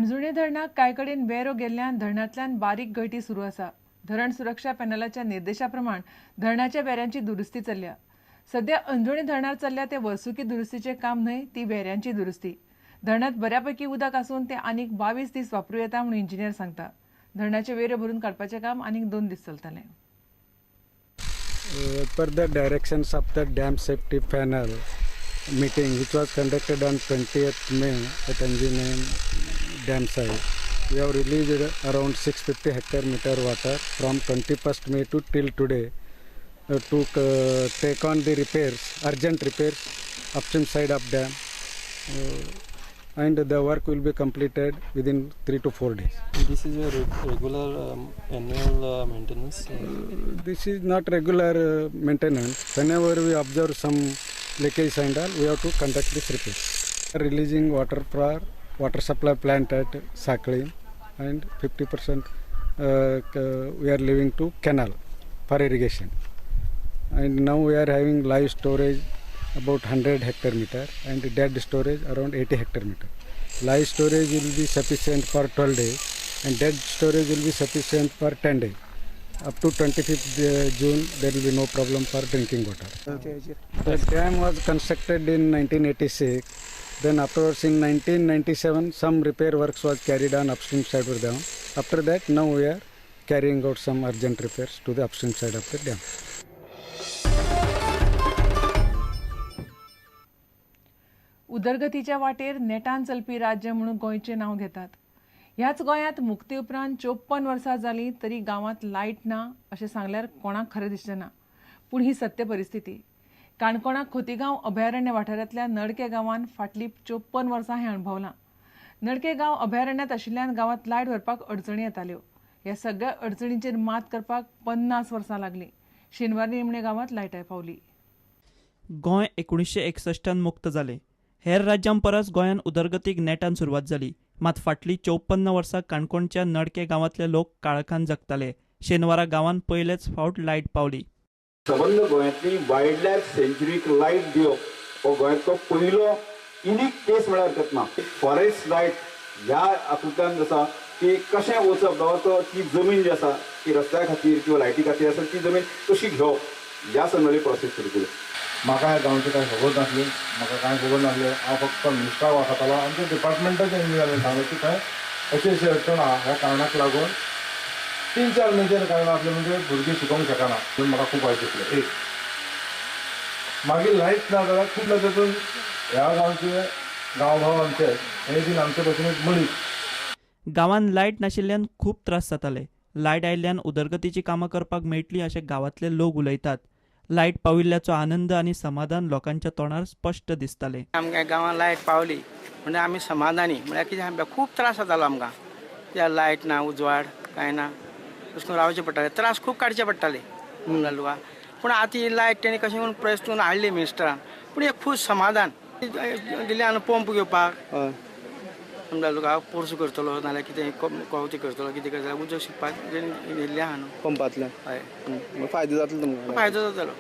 हणजूणे धरणाक कांय कडेन वेरो गेल्ल्यान धरणांतल्यान बारीक गळटी सुरू आसा. धरण सुरक्षा पॅनलाच्या निर्देशा प्रमाण धरणाच्या वेऱ्यांची दुरुस्ती चल्ल्या. सध्या अंजुणे धरणार चल्ल्या ते वर्सुकी दुरुस्तीचें काम न्हय, ती वेऱ्यांची दुरुस्ती. धरणांत बऱ्यापैकी उदक आसून ते आनीक 22 दीस वापरूं येता म्हूण इंजिनियर सांगता. धरणाचे वेऱ्यो भरून काडपाचें काम आनीक 2 दीस चलतलें. Per the directions of the dam safety panel meeting which was conducted on 20th May at Anjuna dam site, we have released around 650 hectare meter water from 21st May to till today to take on the repairs, urgent repairs upstream side of dam, and the work will be completed within 3 to 4 days. This is a regular annual maintenance? This is not regular maintenance. Whenever we observe some leakage and all, we have to conduct this repair. Releasing water for water supply plant at Saklim, and 50% we are leaving to canal for irrigation. And now we are having live storage about 100 hectare meter and dead storage around 80 hectare meter. Live storage will be sufficient for 12 days and dead storage will be sufficient for 10 days. Up to 25th June there will be no problem for drinking water. The dam was constructed in 1986. Then afterwards in 1997 some repair works was carried on upstream side of the dam. After that now we are carrying out some urgent repairs to the upstream side of the dam. उदरगतीच्या वाटेर नेटान चलपी राज्य म्हणून गोंयचें नांव घेतात. ह्याच गोंयांत मुक्ती उपरांत 54 वर्सां जालीं तरी गांवांत लायट ना अशें सांगल्यार कोणाक खरें दिसचें ना, पूण ही सत्य परिस्थिती. काणकोणाक खोतीगांव अभयारण्य वाठारांतल्या नडके गांवान फाटलीं 54 वर्सां हें अणभवलां. नडके गांव अभयारण्यांत आशिल्ल्यान गांवांत लायट व्हरपाक अडचणी येताल्यो. ह्या सगळ्या अडचणींचेर मात करपाक 50 वर्सां लागलीं. शेनवार निमणे गांवांत लायटाय पावली. गोंय 1961 मुक्त जालें. हेर राज्यां परस गोंयान उदरगतीक नेटान सुरवात जाली. मात फाटलीं 54 वर्सां काणकोणच्या नडके गांवांतले लोक काळखान जगताले. शेनवारा गांवान पयलेच फावट लायट पावली. सबंद गोंयांतली वायल्ड लायफ सेंच्युरीक लायट दिवप हो गोंयांतलो पयलो युनीक केस म्हळ्यार हरकत ना. फॉरेस्ट लायट ह्या हातूंतल्यान आसा की कशें वचप बाबा, ती जमीन जी आसा ती रस्त्या खातीर किंवा लायटी खातीर आसा ती जमीन कशी घेवप ह्या संदर्भात प्रोसेस सुरू केली. म्हाका ह्या गांवचें कांय खबर नासलें, म्हाका कांय खबर नासलें. हांव फक्त मिनिस्टराक वळखतालो. आमच्या डिपार्टमेंटाच्या इंजिनियरान सांगलें की थंय अशी अशी अडचण आहा, ह्या कारणाक लागून 3-4 मेजर कारणां आसलीं म्हणजे भुरगीं शिकोवंक शकना म्हणून म्हाका खूब वायट दिसलें. एक मागीर लायट ना जाल्यार खूब तातूंत ह्या गांवचे गांवभाव आमचे हे बीन आमचे भशेन एक मनीस. गांवांत लायट नाशिल्ल्यान खूब त्रास जाताले. लायट आयिल्ल्यान उदरगतीची कामां करपाक मेळटली अशें गांवांतले लोक उलयतात. लायट पाविल्ल्याचो आनंद आनी समाधान लोकांच्या तोंडार स्पश्ट दिसतालें. आमच्या गांवांत लायट पावली म्हणजे आमी समाधानी. म्हळ्यार कितें खूब त्रास जातालो आमकां, त्या लायट ना, उजवाड कांय ना, अशें करून रावचें पडटालें, त्रास खूब काडचे पडटाले तुका. पूण आतां ही लायट तेणी कशें करून प्रयत्न करून हाडली मिनिस्टरान, पूण एक खूब समाधान दिलें. आनी पंप घेवपाक समजा तुका पोर्स करतलो नाल्यार कितें कवती करतलो कितें करतलो उदक शिंपपाक दिल्लें आहा न्हू पंपांतल्यान. हय, फायदो जातलो तुमकां, फायदो जातलो.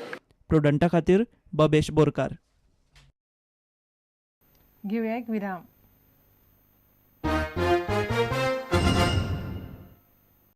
प्रुडंटा खातीर बबेश बोरकार. घेवया एक विराम.